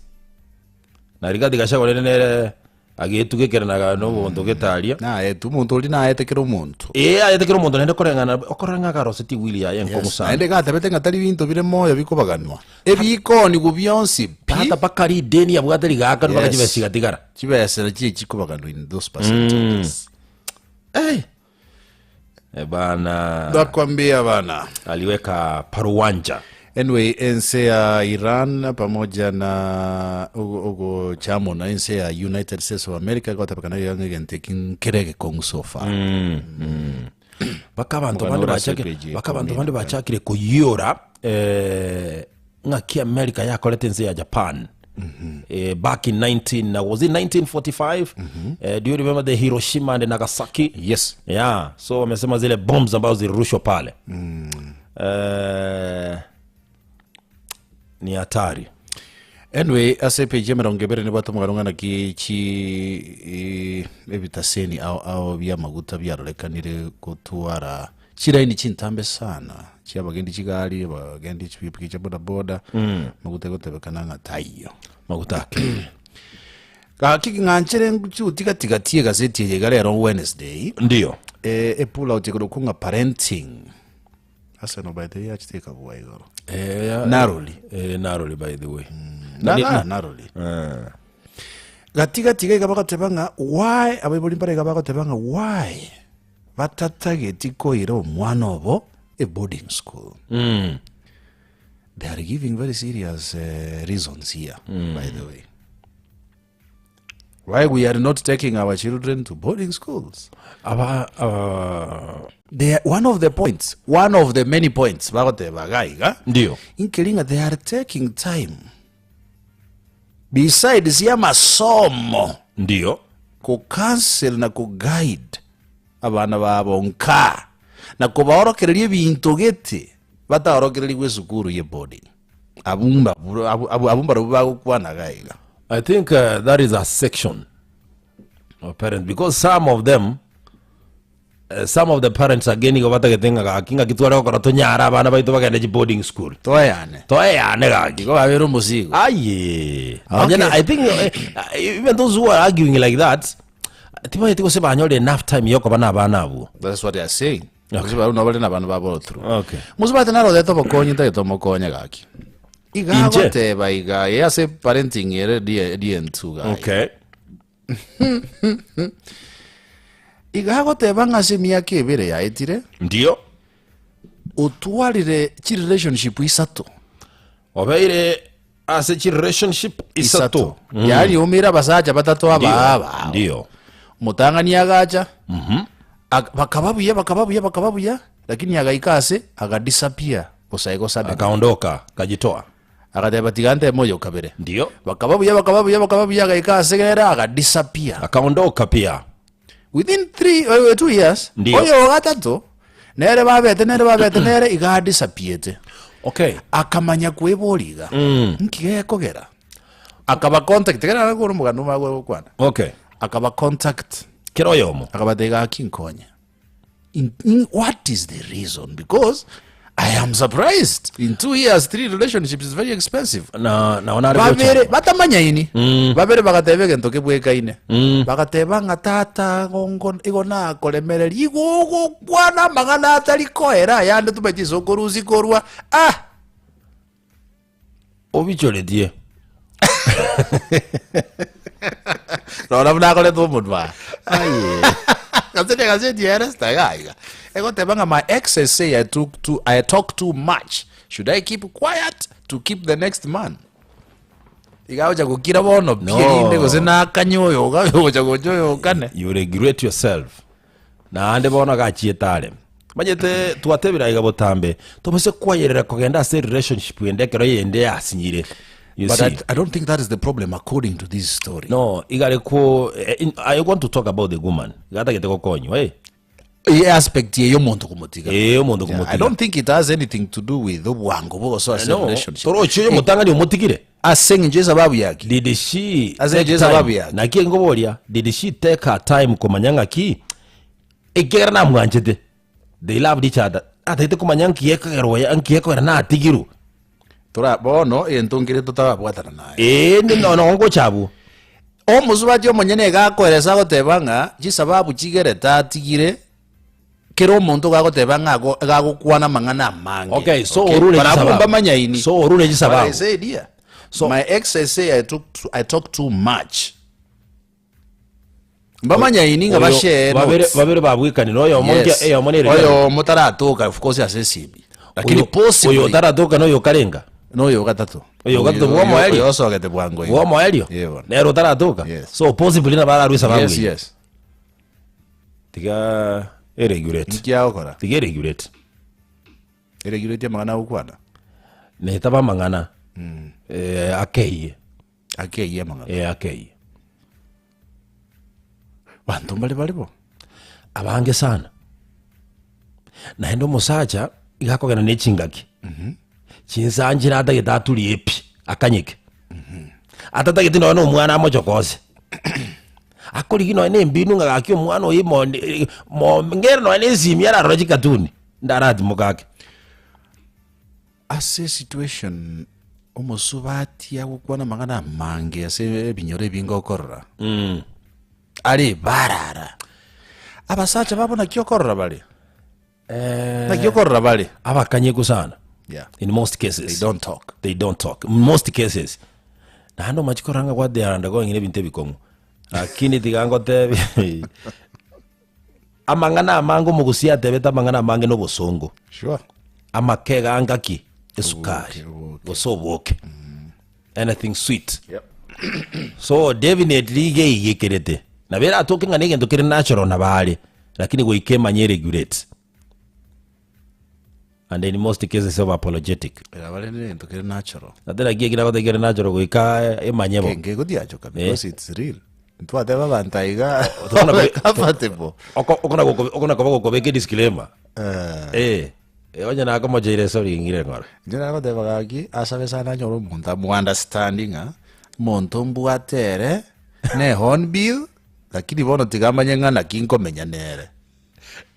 na Rigathi Gachagua rende nere agetugekera nobonto getaria Naetwe omonto oria naete kera omonto. Ee, aete kera omonto naende koreng'ana okorora ng'a akaroseti ewili yaye enkong'u Yes. sana. Naende gatabete ng'a tari binto bire moyo bikobaganwa, ebikonigwa bionsi pi. Tata mpaka rideni abwate rigaakanu mpaka Yes. chibesa chigatigara. Chibesa nachio chikobaganwa in those percentages. Hey. E bana Nakwambia bana. aliweka paruwanja Anyway, ense ya Iran pamoja na ogo ogo chamo na ense ya United States of America gotabekana iga ng'a egento eki nkere egekong'u so far. Mpaka abanto Omogano bande ore ase bachake page ya mpaka abanto ikomi bande na bachakire koyiora eh, ng'aki America yakorete ense ya Japan eh, back in 19 na was it 1945 eh, do you remember the Hiroshima and Nagasaki Yes. yeah so wamesema zile bombs ambazo zilirushwa pale eh, ni hatari Anyway, ase epage emerongo ebere nibwate omogano ng'a naki chi eh, ebitaseni ao ao bi'amaguta biarorekanire gotwara chiraini chintambe sana chiabagendi chigari abagendi chipikipiki chia bodaboda maguta egotebekana ng'a taiyo maguta ake gaki ng'anchere nchutigatigati egaseti eye iga rero Wednesday ndio eh, epull out ekorokwa ng'a parenting Arsenal by the way yachete ekabua igoro Eh, ya- Narrowly. eh, narrowly by the way Na- Nani- na- narrowly gatigati iga bagoteba ng'a why abaibori mbare iga bagoteba ng'a why batatageti koira omwana obo e boarding school they are giving very serious eh, reasons here by the way why we are not taking our children to boarding schools aba aba they are, one of the points one of the many points bagoteba iga iga ndio inkeri ng'a they are taking time besides ya masomo ndio ko counsel na ko guide abana babo nka na kobaorokereria ebinto gete bataorokererigwe esukuru ye boarding Abwo mba- abwo- abwo- abwo mbarabwo bagokwana iga iga. I think uh, that is a section of parents because some of them uh, some of the parents again igo batagete ng'a gaki ng'aki tware gokora tonyare abana baito bagende chi boarding school Toyane. toeyane gaki Igo babere omosigo. aye Okay. okay. I think even those who are arguing like that tibaeti gose banyore enough time yokoba na abana abwo That's what they are saying. Okay. Gose barabwo nabo bare na abana babo through. Okay. Mosubati narorete obokonyi ntagete omokonye gaki. Iga Inche? agoteba iga ye ase parenting ere die die ntu gai. okay. Iga agoteba ng'a ase emiaka ebere yaetire, Ndio. otwarire chirelationship isato. Obeire ase chirelationship isato. Yaani oumeire abasacha batato aba Ndio, aba. ndio. Omotang'ani agacha, ak- bakaba buya, bakaba buya, bakaba buya, lakini agaika ase, agadisappear bosa igo suddenly. Akaondoka, akajitoa. Agateba tiga nteme oyo kabere. Ndio. Bakaba buya, bakaba buya, bakaba buya, agaika ase ere agadisappear. Akaondoka pia. Within 2 years, Ndio. oyo gatato, nere babete, nere babete, nere iga adisappearete. Akamanya kweboria iga, nki gekogera? Akaba contact, ekero nare omogano omanye gokwana. Akaba contact. Kera oyomo. Akabatebia gaki nkonye. What is the reason? Because I am surprised. In 2 years, three relationships is very expensive. Na na onare Babere batamanyaini. Babere bagateba egento kebwekaine. Bagateba ng'a tata gongo igo nakoremereria igo ogokwana amang'ana atari koera ayande tomaeti ase okorusia korwa ah. Obichoretie. Rora buna akorete omonwa. Aye. Gazeti gazeti ya Esther iga iga. Egoteba ng'a my exes say I talk too much. Should I keep quiet to keep the next man? Iga agocha gokira bono pi No. erinde gose nakanye oyo oga ogocha gocha oyo okane. You regret yourself. Naende bono gachiete are. Manyete twatebire aiga botambe, tobase kwayerera kogenda ase relationship ende ekero eyende yasinyire. You But see? I don't think that is the problem according to this story. No, igare ko I want to talk about the woman. Igatagete gokonywa, eh. Eye aspect eye omonto komotiga. Eh, omonto Yeah, I komotiga. don't think it has anything to do with obwango bwogosoa ase No, relationship. torochi oyo omotang'ani omotigire. Ase eng'encho y'esababu yaki. Did she Ase take eng'encho y'esababu time? yaki. Naki nkoboria, did she take her time komanya ng'aki ekiagera namwanchete they loved each other atagete komanya nki ekogera oyo nki ekogera natigirwe. Tora bono egento nkere totabwatana naye. Ee, ndi no no ngocha abwo. Omosubati omonyene iga akoeresa agoteba ng'a chisababu chigerete atigire kera omonto iga agoteba ng'a ago iga agokwana amang'ana amange. Okay, so orure Barabwo chisababu. mbamanyaini. So orure chisababu. But I said here, So- my exes say I talk too much. Mbamanyaini ng'a Oyo- bashare babere notes. babere babwekanire oyomo Yes. nki eyomo nere Oyomo taratoka of course ase esimi. Lakini Oyo- possibly oyo taratoka noyo okarenga noyo gatato. Oyo gatato bwomo erio. Oyo osogete bwango iga. bwomo erio Yeah, bono. nero otaratoka Yes. so possibly nabo ararwe esababu Yes, eye. yes. Tiga eregulate. Nki agokora? Tiga eregulate. Eregulate amang'ana agokwana. Netaba amang'ana. Eh, akeiye. Akeiye amang'ana. Eh, akeiye. Banto mbare bare bo. Abange sana. Naende omosacha iga akogenda ne chingaki. Chinsanchire atagete aturie pi, akanyeke. Atatageti nonya na omwana amochokose. Akorigi nonya na embinu ng'a gaki omwana oyo mo mo ngere nonya na esimi ararore chikatuni, ndaratimoka ake. Ase esituation omosubati agokwana amang'ana amange ase ebinyoro ebinge okorora, are ebarara, abasacha babo naki okorora bare? Naki okorora bare? Abakanyeku sana. Yeah. In most cases. They don't talk. They don't talk. In most cases. Naende omache korora ng'a what they are undergoing nebinto ebikong'u. Lakini tiga ngotebi amang'ana amange omogusia atebete amang'ana amange na obosongo. Sure. Amakega anga ki? Esukari. Oboke, oboke. Gose oboke. Anything sweet. Yep. So definitely iga eigekerete. Nabo eratoke ng'a negento kere natural nabo are, lakini goika emanye regulate. And in most cases of apologetic. Erabare negento kere natural. Ate naki ekio nagotebia kere natural goika emanye bo. Kenge gotiachoka because it's real. Ntwateba abanto aiga Tokona kobe- comfortable. Oko- okona goko- okona koba gokobeka edisclaimer. Eh. Eh, onye nakomocheire sorry ng'ire ng'ora. Inche nagoteba gaki asabe sana anyore omonto amu understanding ng'a omonto mbwate ere ne hornbill lakini bono tiga amanye ng'a naki nkomenya nere.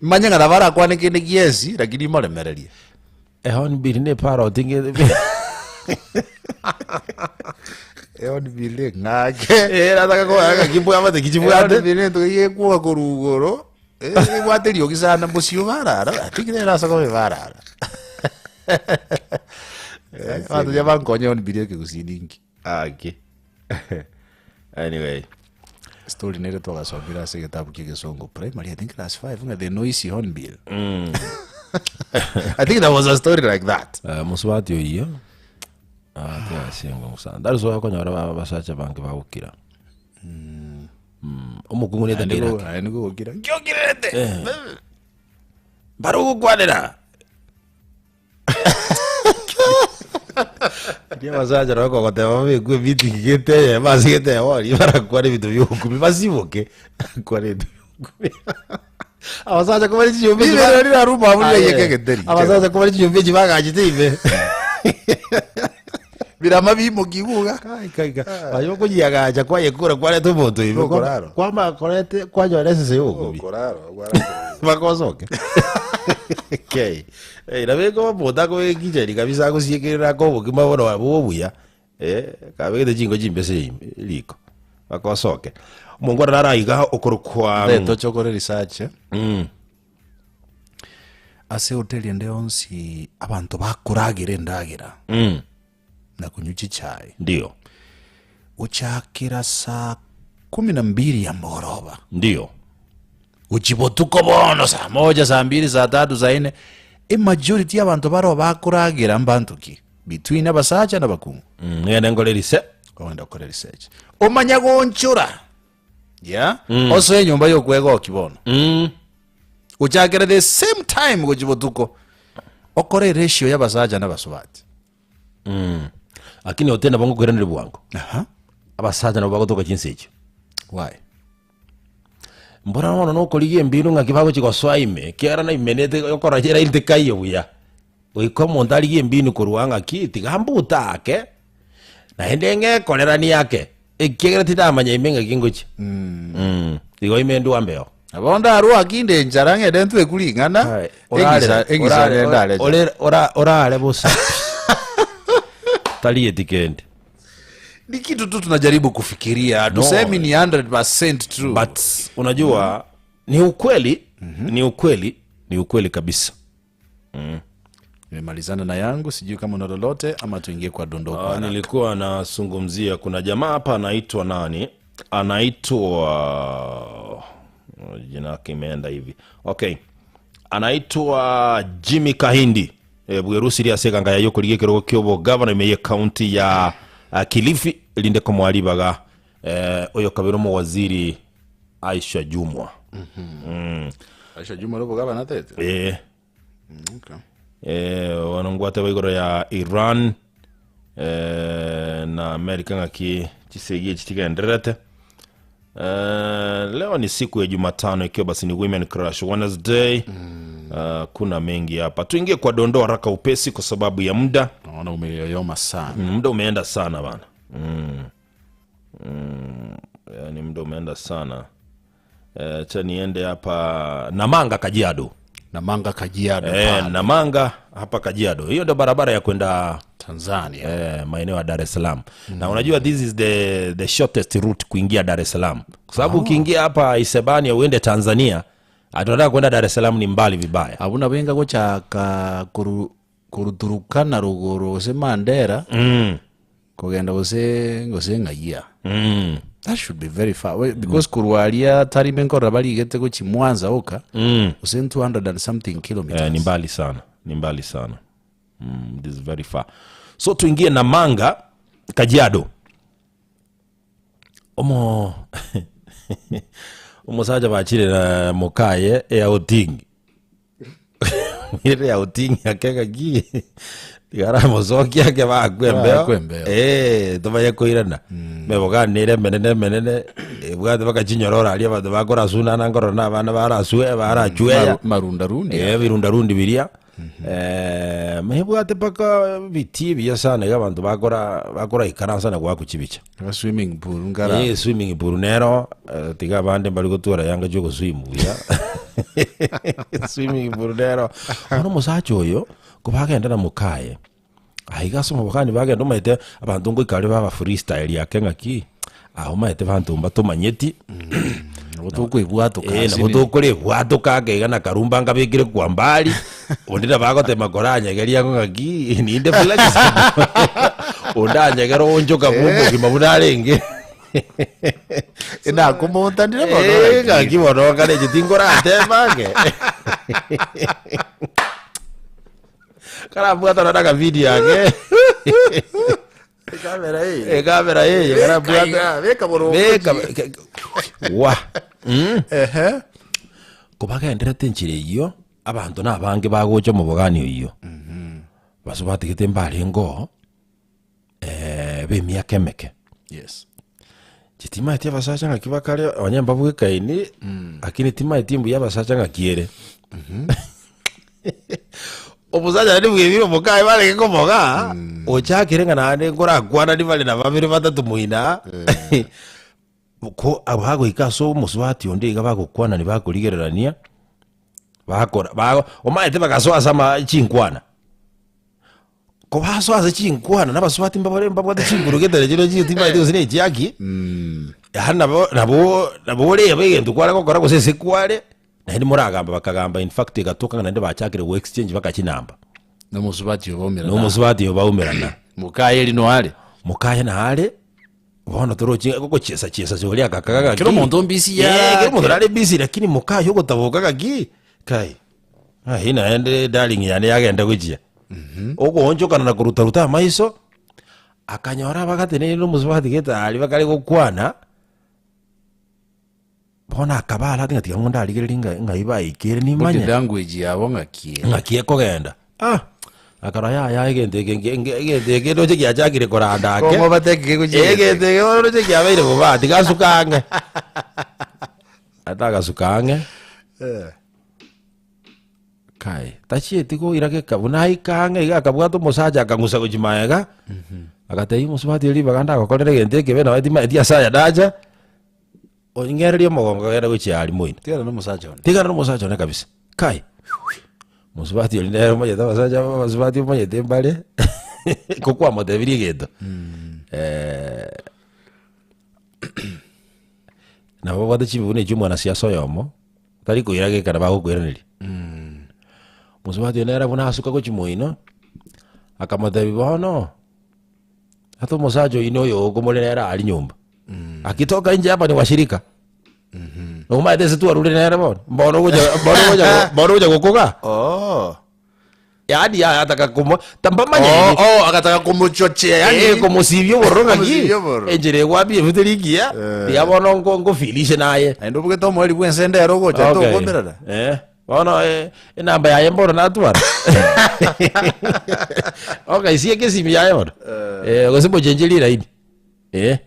Manye ng'a nabo arakwane kende giensi lakini moremererie. Ehornbill ne parrot inge Ehornbill eng'ake. Eh, nataka koa ng'aki mbwamate ki chibwate. Ehornbill nento gekwoga korwa igoro ebwate eriogi sana bosio barara I think nere ase kobe barara. Abanto riria bankonye hornbill ekegusii ninki. Aki. Anyway. Story nere twagasomire ase egetabu kia egesongo primary, I think class 5 ng'a the noisy hornbill. I think there was a story like that. Eh, mosubati oyio atiasengo sana tari soa konyora abasacha bange bagokira Mm, omokungu Naende netakeire go- ake. naende gogokira nkiokirete Bare ogokwanera Riria abasacha nabo kogoteba babekwe emeeting gete eyemo ase gete eyemo baria barakwane ebinto bia obokumi basiboke bakwane ebinto bia obokumi abasacha kobare chinyomba echi Riberera riraruma abwo Aye. riraiye egeteri. abasacha kobare chinyomba echi bagachete ime Birama bimoki ibuga. Kai, kai, kai. Baye okonyiagacha kwayekura kwareta omonto ime Nokoraro. kwama korete kwanyora esese ya obokumi Okoraro, bakosoke okay Eh, nabo omonto akobeka kicheni kabisa agosiekerera ake obokima bono abwo obuya eh, kabegete chinko chimbese ime riko bakosoke omongwana naro aiga okorokwa Toche okore research eh. Ase hoteli ende yonsi abanto bakoragera endagera mm, na kunywa chichae ndio gochakera saa kumi na mbili ya mogoroba ndio gochi botuko bono saa moja saa mbili saa tatu saa ine emajority y'abanto baroo bakoragera mbanto ki between abasacha na abakungu Mm, ng'ende nkore rise ogenda gokora research omanya gonchora yeah osoe enyomba yokwegoki bono mm. gochakera the same time gochi botuko okore ratio y'abasacha na abasubati Lakini otende bongo koiranire bwango Aha. abasacha nabo bagotoka chinsa echio Why? Mbora bono nokorigia embinu ng'aki bagochi gosoa ime, ekiagera naimenete okora chera tikaiyo buya. Goika omonto arigie embinu korwa ng'aki tiga mbute ake, naende ng'ekoreranie ake, ekiagera tindamanya ime ng'aki ngochia. Mm. Igo ime ndua mbeo. Nabo ndarue akinde enchara ng'ende ntweku ring'ana, Orare, egisa egisa orare, ng'ende are enchara. ore- ora- orare bosa. Tarieti kende. Ni kitu tu tunajaribu kufikiria, hatusemi ni 100% true. But unajua ni ukweli, ni ukweli, ni ukweli kabisa. Nimemalizana na yangu, sijui kama una lolote ama tuingie kwa dondoo kwa Ah, haraka. nilikuwa nazungumzia kuna jamaa hapa anaitwa nani anaitwa jina yake imeenda hivi okay anaitwa jimmy kahindi e, bwerusi ria sekanga yayo kurigia kirogo kiobo gavana imeye county ya uh, kilifi rinde komwaribaga eh, oyo kabira omowaziri aisha jumwa Aisha Juma robo gavana tete. eh, Okay. eh, bono ngwateba igoro ya iran eh, na america ng'aki chisegi echi chigendererete eh, leo ni siku ya jumatano ikiwa basi ni women crush wednesday mm. Uh, kuna mengi hapa tuingie kwa dondoo haraka upesi kwa sababu ya muda Naona umeyoyoma sana. muda umeenda sana bana mm. Mm. Yani muda umeenda sana eh, cha niende hapa namanga kajiado Namanga Kajiado eh, pale namanga hapa kajiado hiyo ndio barabara ya kwenda Tanzania. eh, maeneo ya Dar es Salaam mm. na unajua this is the, the shortest route kuingia Dar es Salaam kwa sababu ukiingia hapa Isebania uende Tanzania atunataka kwenda Dar es Salaam ni mbali vibaya Abuna benga gochaka koru koruturukana ruguru gose Mandera mm. kogenda gose gose ng'ayia. Mm. That should be very far Well, because kurwaria tarime nkorora barigete gochi Mwanza oka Mm. gose 200 and something kilometers. Eh, ni mbali sana ni mbali sana mm, this is very far so tuingie Namanga Kajiado omo omosacha bachire na mukaye eouting ire outing ake gaki tigaramocokia ake bakwe embeo Bakwe embeo. Eh, tumanye koirana meboganire emenene emenene ebwate bakachinyorora aria abanto bakorasunana nkorora na abana barasue barachweya Marundarundi. Eh, birundarundi biria Eh, mebwate mpaka biti biya sana iga abanto bakora bakora ikaransa na gwakuchibicha Aba swimming pool ngara. Eh, swimming pool nero eh, tiga abande mbari gotwara yanga chio buya swimming pool nero ono omosacha oyo kobagenda na mukaye aiga ase omobokani bagenda omaete abanto ngoikare baba freestyle ake ng'aki aho maete banto mbatomanyeti Nabo tokoibwatoka Eh, ase nabo ni- tokorebwatoka akaiga na karumba nkabekire kwa mbali onde nabagotema koranyegeria ngo ng'aki ninde flexible onde anyegera onchoka bwa obogima buna arenge. Enakomontanire bono Eh, gaki. gaki bono kare inche tinkoratema ake. Karabwata na akavideo ake. Ekamera eye. Ekamera eye Beka karabwata. iga, beka borongo Beka chi. wa. Mm. Ehe. Kobagenderete enchera eyio, abanto na abange bagocha omobogani oyio. Baso batigete mbarenge oo, eh, b'emiaka emeke. Yes. Inche timaeti abasacha ng'aki bakare onye mbabwekaini, lakini timaeti mbuya abasacha ng'aki ere. Omosacha naende bwebire omokaye barenge komoga, ochakire ng'a naende nkorakwanani bare na babere batato moina, ko bagoika ase omosubati onde iga bagokwanani bakorigererania, bakora bago omanyete bagasoa ase ama chinkwana. Kobasoa ase chinkwana na abasubati mbabare mbabwate chinguru gete chire chi timanyeti gose na echiaki, yaani nabo nabo nabo orebe egento kware gokora gose ase kware, naende moragamba bakagamba in fact egatoka ng'a naende bachakire go exchange mpaka chinamba. Na omosubati oyo baumerana. Na omosubati oyo baumerana. Mokaye eri noare. Mokaye naare, bono torochi ogochiesa chiesa oria agakaga gaki. Kera omonto mbisi Eh, yake. kera omonto nare busy lakini mokaye ogotaboka gaki, kai. Aye naende darling yane yagenda gochia. Ogoonchokana na koruta ruta amaiso, akanyora abagateneine na omosubati gete aria bakare gokwana, bono akabara ati ng'a tiga ng'o ndarigereria ng'a ng'ai baikire Body nimanye. language yabo ng'aki ere. Ng'aki ekogenda. Ah! Akarora yaya egento eke nge- nge- egento eke ndoche giachakire koranda ake. Kong'o bateke kegochia Egento eke bono ndoche kiabeire bobe tiga asuke ang'e. Ata agasuka ang'e. Kai, tachieti koira geka buna aika ang'e iga akabwata omosacha akang'usa gochia maega, agatebia omosubati oria ribaga ndagokorera egento ekebe nonye timaeti ase aya ndacha, ong'ererie omogongo genda gochia aria moino. Tigana na omosacha one. Tigana na omosacha one kabisa, kai, mosubati oria nere omanyete abasacha abasubati omanyete mbare, ko kwamotebirie egento, nabo babwate chimbu buna echia omwanasiasa oyomo. Tari koira gekara bagokoiraneria. Mosubati oyo nere buna asuka gochia moino, akamotebia bono, ata omosacha oyio noyo okomorera ere aria nyomba. Akitoka nje hapa ni washirika. Nomaete ase twarure nere bono, mbono ogocha mbono ogocha mbono ogocha gokoga. Oh. Yaani yaya ataka komo tambamanyene. Oh, oh, agataka komochochea yani. Eh, komosibia obororo ng'aki Komosibia obororo. enchera egwambia ebute rigiya Eh. riga bono nko- nkofilishe naye Naende obogete omoerio bwense ndero ogocha Okay. tokomerana. Eh, bono eh, enamba yaye mbono natwara okay sieka esimi yaye bono eh, gose mochencherie eraini eh,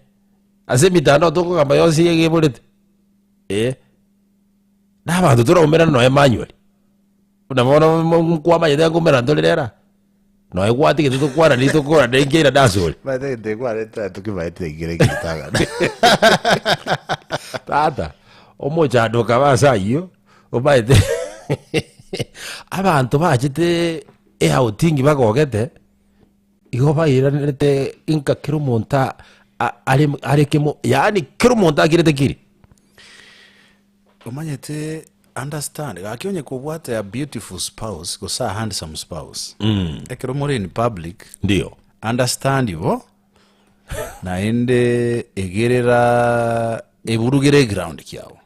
ase emitandao tokogamba yonsi iga eborete eh, na abanto toraumerane nonya manually. Buna bono nkwamanyete nkomera ntore rera, nonya gwatigete tokwanani tokorana enkeira nasore. Maete egento ekwarete tokimaete ekere egetang'ani. Tata, omochando okaba ase ayio, omanyete abanto bachete eouting bagogete, igo bairanerete inka kera omonto a- are are kemo yaani kera omonto akirete kiri. Omanyete understand gaki onye kobwate a beautiful spouse gose a handsome spouse ekero more in public Ndio. understand igo naende egerera eburugere eground kiago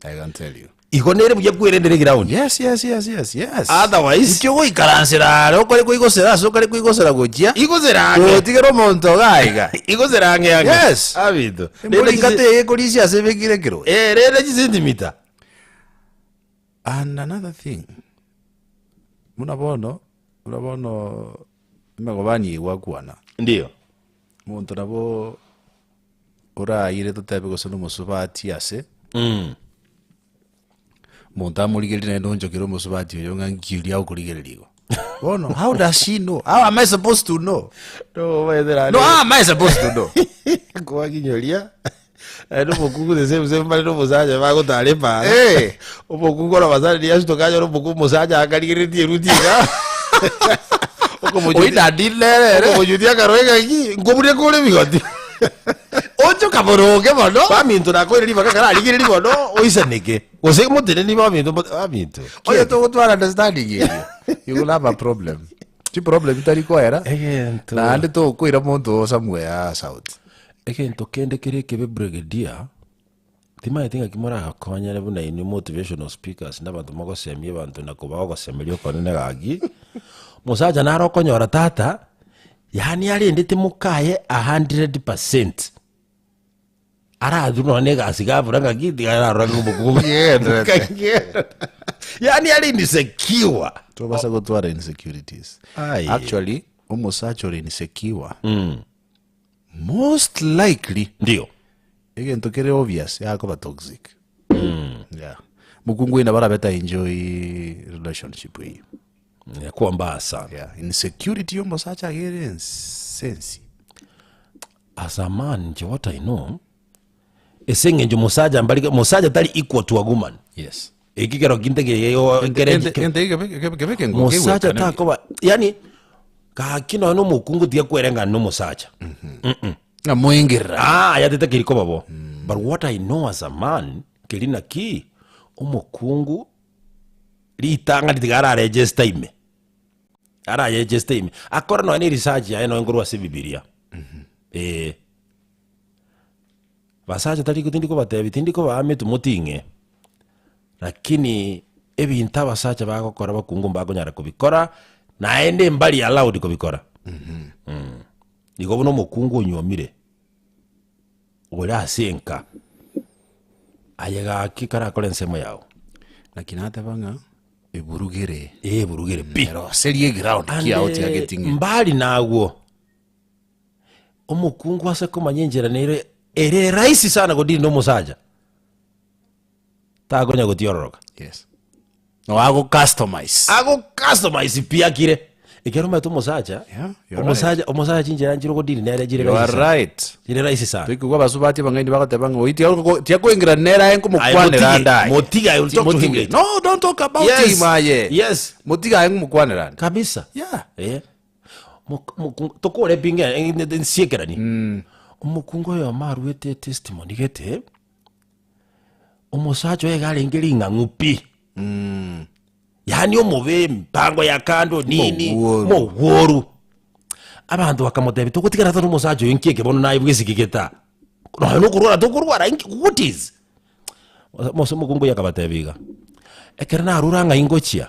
I can tell you Igo nere buya kwerendera eground. yes yes yes yes yes Otherwise- Inki ogoikaransera are okore koigosera ase okare koigosera gochia Igosera ang'e. gotigera omonto iga iga Igosera ang'e ang'e. Yes. Abinto. Embori ngate eye ekorisia ase ebekire ekero Eh, rende chisentimita. And another thing, buna bono, buna bono emegobani eye gwakwana, Ndio. omonto nabo oraire totebe gose na omosubati ase, Mm. omonto amorigererie naende onchokere omosubati oyo ng'a nki oria agokorigereria igo. Bono, how does she know? How am I supposed to know? No, obaetera No, how am I supposed to know? Nkoaginyoria naende omokungu the same same bare na omosacha bagotara epara Eh. omokungu ore abasani riria asutoka anyore omokungu omosacha akarigereretie eruti iga Oyi daddy nere ere. okomochutia akarwa ng'aki nkoburia kore ebigoti Onchoka boronge mono. baminto nakoire ribaga kararigereria bono oisaneke gose moteneni baminto baminto Onye togotwara understanding eria, you will have a problem. Chiproblem tari koera, Egento. naende tokoira monto somewhere south. Egento kende kere ekebe brigadier, timanyeti ng'aki moragakonyane buna inwe motivational speakers na abanto mogosemia abanto na kobaa ogosemeria okonene gaki, mosacha naro okonyora tata, yaani arendete mokaye a hundred percent, aratwe nonya na egasi gabura ng'aki tiga ararore ng'a omokungu yaani are insecure. Tobasa gotwara insecurities. Aye. Actually, omosacha ore insecure, most likely Ndio. egento kere obvious yakoba toxic. Yeah. Mokungu oyo nabo arabe ta enjoy relationship eyio. Yakuwa mbaya sana. Yeah. Insecurity ya omosacha iga ere ensensi. As a man inche what I know, ase eng'encho mosacha mbari mosacha tari equal to a woman. Yes. Eki kero kinte mosacha takoba yani gaki nonya na omokungu tiga kwerengana na omosacha Namoengerera. Ah, yatete keri koba bo but what I know as a man keri naki omokungu ritang'ani tiga araregister ime araregister ime akore nonya na eresearch yaye nonya nkorwa ase ebibiria eh. Basacha tari tindi kobatebi tindi kobaa metu moting'e, lakini ebinto abasacha bagokora abakungu mbakonyara kobikora, naende mbari allowed kobikora. Igo buna omokungu onyuomire, ore ase enka, aye gaki karakore ensemo yago. Naki nateba ng'a eburugere. Eh, eburugere pi. Eroserie eground kiao Ande tiageting'e. mbari nagwo. Omokungu ase komanya enchera nere ere rahisi sana godili na omosacha, takonya gotiororoka. Yes. No ago customize. Ago customize pi akire. Ekero omanyete omosacha, Yeah, you're omosacha omosacha chinchera nchire ogodili nere chire You are rahisi sana. right. Chire rahisi sana. Toikigwa abasubati abang'aini bagoteba ng'a oi tiga tiga koingerana nere aye Aye, nkomokwanera motige, ande aye. motige, I will talk to him Motige. later. No, don't talk about Yes, him aye. yes. Motige aye nkomokwanera ande. Kabisa. Yeah. Eh. Mok- mokungu- tokore pi ng'a, eh, eh, nsiekerani omokungu oyomo aruete etestimony gete omosacha oye iga arenge ring'ang'u pi yaani omobe emipango ya kando nini Mogworu. mogworu abanto bakamotebia togotigana tata na omosacha oyo nki eke bono naye bwesigete aa nonya na okorwara tokorwara inki what is Mose omokungu oyo akabatebia iga, ekero narure ng'ai ngochia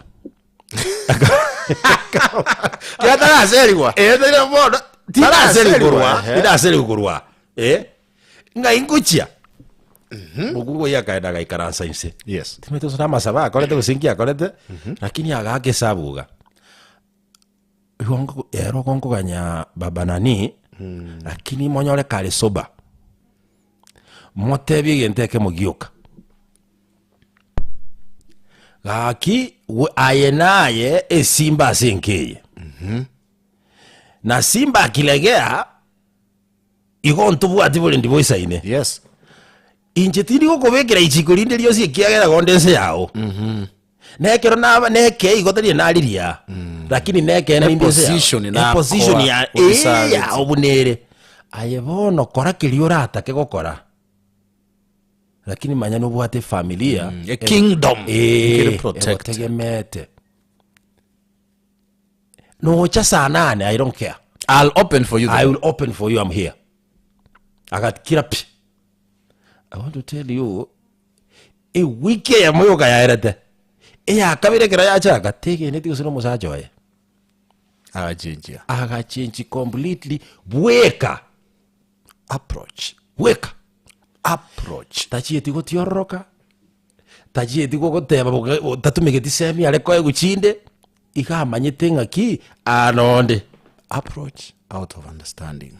Kiataraserigwa. Eh, tari bono tindaserigwa korwa Ehe. tindaserigwa korwa eh ng'ai ngochia mokungu oyo akaenda agaikaransa inse Yes. timanyete gose namasabo akorete gose nki akorete lakini agaaka esabu iga igo nko ero igo nkoganya baba nani lakini monyore kare sober Motebie egento ekemo gioka. Gaki we- aye naye esimba ase enka eye. Na simba akilegea, igo ntobwati borendi boisaine. Yes. Inche tindi gokobekera ichiko rinde rionsi ekiagera gonde ense yao. Na ekero naba neke igo tari nariria, lakini nekeene ninde ense yao. Eposition nakoa Eposition ya obisabeti. ee yao buna ere. Aye bono kora keria oratake gokora, lakini manya nobwate efamilia A kingdom ee, kere protected. egotegemeete. Nocha saa nane, I don't care. I'll open for you. I will open for you, I'm here. Agakira pi. I want to tell you, ewiki eyemo yoka yaerete, eya kabere ekero yachaka, tegeneti gose na omosacha oye. Agachenjia. Agachenji completely, bweka. Approach. Bweka. Approach. Tachieti gotiororoka, tachieti gogoteba boka tatumegeti semi are koegwa chinde, iga amanyete ng'aki, aa nonde. Approach out of understanding.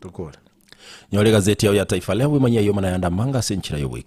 Tokore. Nyora egazeti yao ya Taifa Leo, wimanyie ayio mana yande amange ase enchera y'oboikeranu.